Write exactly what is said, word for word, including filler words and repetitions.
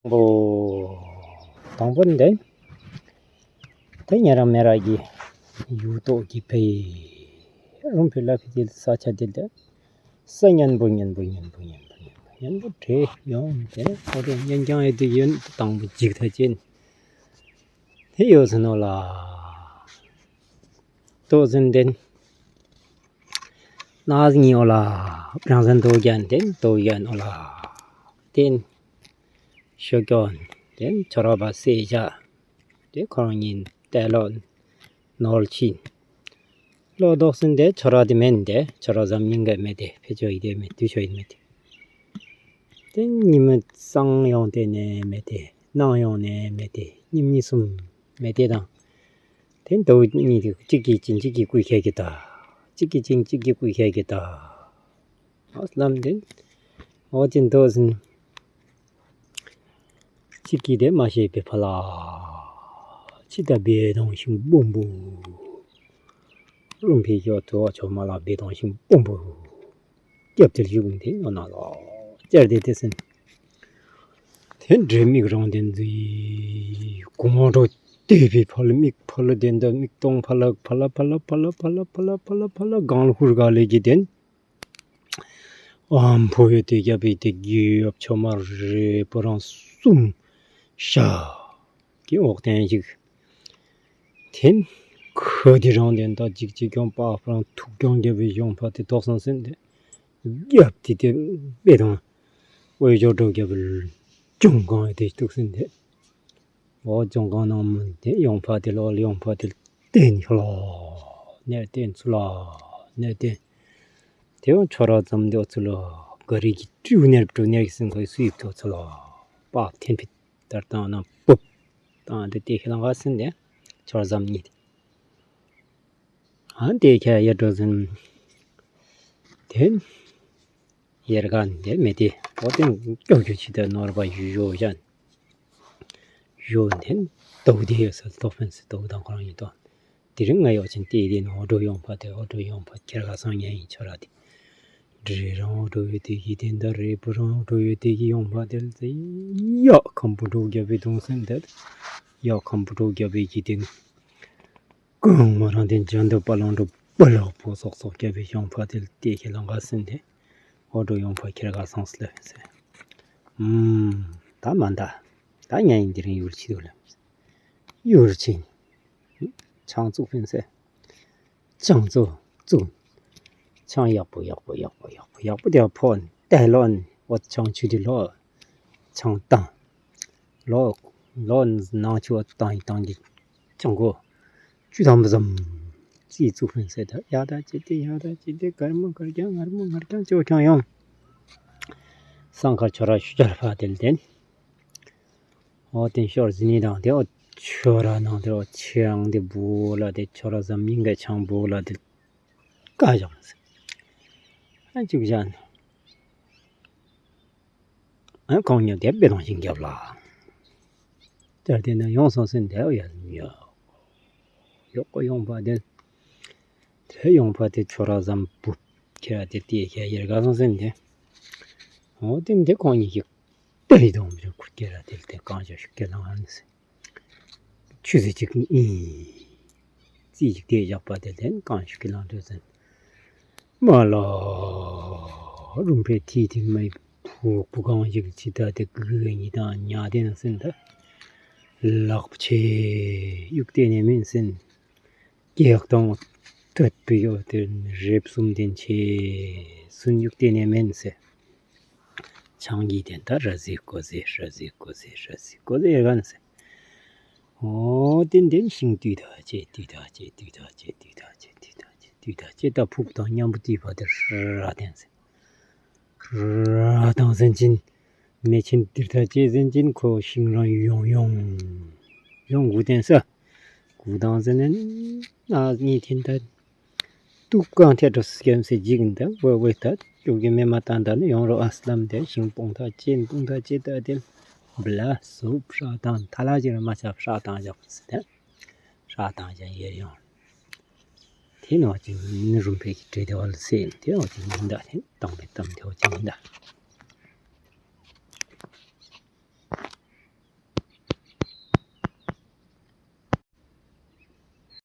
པོ། དང་པོ་འདི། ད་ཉེ་རང་མེ་ར་གི་ཡུལ་ཏོག་གི་ཕེ་རུམ་ཕེ་ལ་ཕི་དེ་ས་ཆ་དེ་ལྟ་ས་ཉན་པོ་ཉན་པོ་ཉན་པོ་ཉན་པོ་ཉན་པོ་ཉན་པོ་བྲེ་ཡོང་དེ་ཨོ་དེ་ཉན་ཀྱང་ཨེ་དེ་ཡོན་དང་པོ་འཇིག་ཐ་ཅན་དེ་ཡོད་ཟིན་ནོ་ལ། ཏོ་ཟིན་དེན། ན་ཟིན་ཡོ་ལ། པྲང་ཟིན་ཏོ་རྒྱན་དེན་ཏོ་རྒྱན་ཨོ་ལ། དེན། ཤོ་ཀྱོན། དེན་ཁྱོ་ར་བ་སེ་ཞ། དེ་ཁོང་ཉིན་ཏེ་ལོན། ནོལ་ཆིན། ལོ་ཏོག་ཟིན་དེ་ཁྱོ་ར་དེ་མེན་དེ་ཁྱོ་ར་ཟམ་ཉིན་ག་མེད་དེ་ཕེ་ཆོ་ཡི་དེ་མེད་དུ་ཆོ་ཡི་མེད་དེ། དེ་ཉི་མ་སང་ཡོང་དེ་ནས་མེད་དེ་ནང་ཡོང་ནས་མེད་དེ་ཉིམ་གཉིས་གསུམ་མེད་དེ་དང་། དེ་ཟླ་བ་གཉིས་དེ་གཅིག་གིས་ཅིན་གཅིག་གིས་ཀུའི་ཁྱེད་ཀྱི་ད། གཅིག་གིས་ཅིན་གཅིག་གིས་ཀུའི་ཁྱེད་ཀྱི་ད། ཨོ་ལམ་དེ། ཨོ་ཅིན་ཏོ་ཟིན། གཅིག་གིས་དེ་མ་ཤེས་པའི་ཕ་ལ། ཅི་ད་བེ་དང་ཤིང་སྦོམ་པོ། རུམ་ཕི་ཡོ་ཏོ་ཆོ་མ་ལ་བེ་དང་ཤིང་སྦོམ་པོ། སྐྱབས་དེར་བཞུགས་དེ་ཡོད་ན་ལ། བཅར་དེ་དེ་ཟིན། དེ་འདྲའི་མིག་རང་དེ་འཛུལ། གོང་འགྲོ་དེ་བའི་ཕ་ལ་མིག་ཕ་ལ་དེ་འདྲ་མིག་སྟོང་ཕ་ལ་ཕ་ལ་ཕ་ལ་གང་ལ་ཧུར་ག་ལེ་གི་དེན། ཨམ་ཕོ་ཡོད་དེ་རྒྱབ་པའི་དེ་རྒྱུ་ཡོབ་ཆོ་མ་རེ་པོ་རང་གསུམ་ཤ་གི་འོག་བསྟན་ཞིག་དེན། ཁོ་དེ་རང་དེ་འདྲ་ཅིག་ཅིག་ཀྱང་པགས་པ་རང་ཐུག་ཀྱང་རྒྱབ་པའི་གཞོང་པ་དེ་དོག་སང་སེམས་དེ་རྒྱབ་དེ་དེ་པེ་དང་འོས་སྦྱོར་འགྲོ་རྒྱབ་པའི་ཅུང་གང་ཡོད་དེ་ཐུག་སེམས་དེ། འོ་ཅུང་གང་ནང་མི་དེ་ཡོང་ཕ་དེ་ལོ་ཡོང་ཕ་དེ་བསྟན་ཤོ་ལོ་ནེར་བསྟན་ཚུ་ལོ་ནེར་བསྟན། དེ་ཡང་ཁྱོ་ར་ཙམ་དེ་ཚུ་ལོ་ག་རི་གི་ཀྲིའུ་ནེར་ཀྲུ་ནེར་གི་སིང་ཁོའི་སུ་ཡིབ་ཐོ་ཚུ་ལོ་པགས་འཐེན་ཕི་ལྟར་བཏང་ན་པུབ་བཏང་དེ་དེ་ཁེ་ལང་ག་སིན་དེ་ཁྱོ་ར་ཙམ་གཉིས་དེ། ཨ་དེ་ཁྱེད་ཡར་འགྲོ་ཟིན། དེ་ཡར་ག་འདི་མེད་དེ་ཨོ་དེ་སྐྱོ་སྐྱོ་ཆི་ད་ནོར་བ་ཡུ་ཡོ་ཡན་ཡོ་དེ་ལྟོགས་དེ་ཡོད་ས་ལྟོགས་ཕན་སི་ལྟོགས་དང་ཁོ་རང་ཡིན་ཏོ། དེ་རིང་ང་ཡོག་ཆེན་དེ་དེ་ནོ་འགྲོ་ཡོང་པ་དེ་ཨོ་འགྲོ་ཡོང་པ་ཁྱེར་ག་སང་ཉན་ཡིན་ཆོ་ར་དེ། འདྲེ་རང་འགྲོ་ཡོད་དེ་གི་དེ་འདྲ་རེ་བུ་རང་འགྲོ་ཡོད་དེ་གི་ཡོང་པ་དེ་ལ་དེ་ཡག་ཁམ་བུ་འགྲོ་རྒྱབ་པའི་གདུང་སེམས་དེ་ཡག་ཁམ་བུ་འགྲོ་རྒྱབ་པའི་གི་དེ། གང་མ་རང་དེ་འཇམ་དུ་པ་ལང་འགྲོ་པ་ལག་པོ་སོག་སོག་རྒྱབ་པའི་ཤོང་ཕ་དེ་ལ་བལྟས་ཁྱེད་ལང་ག་སེམས་དེ་ཨོ་འགྲོ་ཡོང་ཕ་ཁྱེར་ག་སོང་སི་ལེ་ཟེར། ཨུམ། ད་མ་འདའ། ད་ཉན་ཡིན་དེ་རིང་ཡུལ་ཆི་དུ་ལ། ཡུལ་ཆི། ཆང་བཙུགས་ཕིན་ཟེར། ཆང་བཙུགས་བཙུགས། ཆང་ཡག་པོ་ཡག་པོ་ཡག་པོ་ཡག་པོ་ཡག་པོ་དེ་ཕོ་ཏེ་ལོན་འོ་ཆང་ཆུ་དེ་ལོ། ཆང་བཏང་། ལོ། ལོ་ནང་ཆུ་བ་བཏང་ཡི་བཏང་གི་ཆང་གོ། ཆུ་དམ་བཟུམ། ཅི་བཙུགས་ཕིན་ཟེར་ད་ཡག་ད་ཅི་དེ་ཡག་ད་ཅི་དེ་གར་མོ་གར་རྒྱ་ངར་མོ་ངར་རྒྱ་ཅོ་ཁྱང་ཡོང་། སང་ཁར་ཆོ་ར་ཤུ་ཅར་ཕ་དེ་ལ་དེན། ཨོ་དེ་ཤོར་ཟི་ནི་དང་དེ་ཨོ་ཆོ་ར་ནང་དེ་ཨོ་ཆེ་ཡང་དེ་བུ་ལ་དེ་ཆོ་ར་ཟམ་ཉིན་ག་ཆང་བུ་ལ་དེ་ཀ་བཞག་ཟེར། ཨ་ཅུག་བཞག་ནས། ཨ་ཁོང་ཉོ་དེ་པེ་དང་ཞིང་རྒྱབ་ལ། དེར་དེ་ནས་ཡོང་སོང་ཟིན་དེ་ཡ་ཉོ། ཡོག་གོ་ཡོང་པ་དེ། དེ་ཡོང་པ་དེ་ཆོ་ར་ཟམ་བུ། ཁྱེད་ར་དེ་དེ་ཁྱེད་ཡར་ག་སོང་ཟིན་དེ། འོ་དེ་འདི་ཁོང་གཉིས་ཀྱི་དེ་ཡི་དོང་མི་ཁུར་ཁྱེད་ར་དེ་དེ་གང་བྱ་ཤུགས་ཀྱི་ལང་ཧར་ནི་ཟིན། ཆུ་ཚོད་གཅིག་གཉིས། རྩིས་ཀྱི་སྐད་བཞག་པ་དེ་ལན་གང་ཞིག་གི་ལང་དུ་ཟིན། མ་ལ། རུམ་པའི་ཐིག་ཐིག་མའི་ཕུག་པུ་གང་ཞིག་ཅི་ད་དེ་གུ་གུ་ཉི་དང་ཉ་དེ་ན་ཟིན་ད། ལག་པ་ཆེ་གཡུག་དེ་ནས་མིན་ཟིན། སྐྱེག་དང་ཐོད་པའི་ཡོ་དེ་རེབ་གསུམ་དེན་ཆེ་སུན་གཡུག་དེ་ནས་མིན་ཟེར། ཆང་གི་དེ་ད་ར་ཟི་ཀོ་ཟི་ར་ཟི་ཀོ་ཟི་ར་ཟི་ཀོ་ཟི་ར་ཟི། ཨོ་དེ་འདྲའི་ཤིང་དུས་ད་ཅེ་དུས་ད་ཅེ་དུས་ད་ཅེ་དུས་ད་ཅེ་དུས་ད་ཅེ་དུས་ད་ཅེ་ད་ཕུག་དང་མཉམ་པོ་དུས་བ་དེ་ར་དེན་ཟེར། ར་དང་ཟན་ཅིན་མེ་ཆིན་དིར་ད་ཅེ་ཟན་ཅིན་ཁོ་ཤིང་རང་ཡོང་ཡོང་ཡོང་གུ་དེན་ས་གུ་དང་ཟན་ནན་ཨ་གཉིས་ཐེན་ད། ཏུ་ཀང་ཐེ་ཏྲོ་སི་ཀེམ་སེ་ཇིག་འདི་ཝེ་ཝེ་ད་ཅུག་གི་མེ་མ་ཏང་ད་ནི་ཡོང་རོ་ཨ་སི་ལམ་དེ་ཤིང་སྤུངས་ཐ་ཅེན་སྤུངས་ཐ་ཅེ་ད་དེ་བླ་སུབ་ཧྲ་ཏང་ཐ་ལ་ཅིག་ར་མ་ཆ་ཧྲ་ཏང་ཞག་སི་དེ་ཧྲ་ཏང་ཞག་ཡེ་ཡོང་། དེ་ནོ་ཅིག་ནི་རུམ་ཕེ་གི་བྲེ་དེ་བ་ལ་སེ་དེ་ནོ་ཅིག་ཡིན་ད་དེ་ཏང་པེ་ཏམ་དེ་བ་ཅིག་ཡིན་ད།